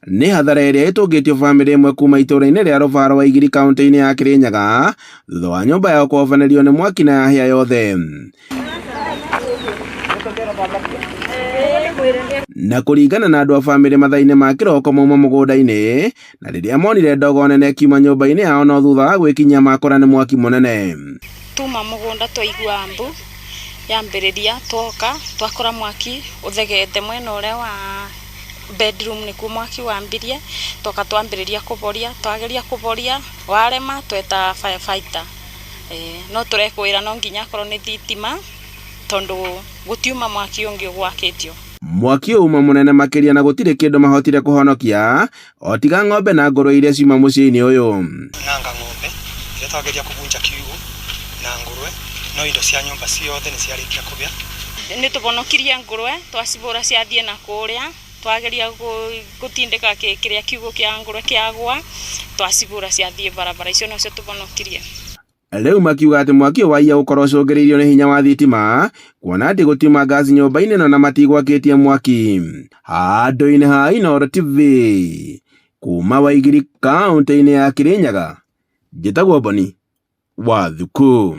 Nĩ hathara ĩrĩa ĩtũngĩtio bamĩrĩ ĩmwe kuma itũũra-inĩ rĩa Rũbaro wa Igiri kaũntĩ-inĩ ya Kĩrĩnyaga thutha wa nyũmba yao kũhobanĩrio nĩ mwaki na yahĩa yothe. Na kũringana na andũ a bamĩrĩ mathaa-inĩ ma kĩroko mauma mũgũnda-inĩ na rĩrĩa monire ndogo nene ĩkiuma nyũmba-inĩ yao no thutha wa gwĩkinyia makora nĩ mwaki mũnene. Tuma mũgũnda twaigua mbu yambĩrĩria twoka twakora mwaki ũthegete mwena ũrĩa wa bedroom nĩkuo mwaki wambirie, twoka twambĩrĩria kũboria, twageria kũboria warema tweta fire fighter no tũrekwĩra no nginya akorwo nĩ thitima tondũ gũtiuma mwaki ũngĩ ũgwakĩtio. Mwaki ũyũ uma mũnene makĩria na gũtirĩ kĩndũ mahotire kũhonokia o tiga ng'ombe na ngũrwe iria ciuma mũciĩ-inĩ ũyũ. Nanga ng'ombe ĩrĩa twageria kũbunja kiugũ na ngũrwe no indo cia nyũmba ciothe nĩ ciarĩkia kũbĩa. Nĩ tũbonokirie ngũrwe twacibũra ciathiĩ na kũrĩa twageria gũtindĩka kĩrĩa kiugũ kĩa ngũrwe kĩagwa twacibũra ciathiĩ barabara icio nocio tũbonokirie. Rĩu makiuga atĩ mwaki ũyũ waiya gũkorwo ũcũngĩrĩirio nĩ hinya wa thitima kuona atĩ gũtiuma ngaci nyũmba-inĩ ĩno na matigwakĩtie mwaki. Handũ-inĩ ha Inooro TV kuma Waigiri kaũntĩ-inĩ ya Kĩrĩnyaga, njĩtagwo Boni wa Thuku.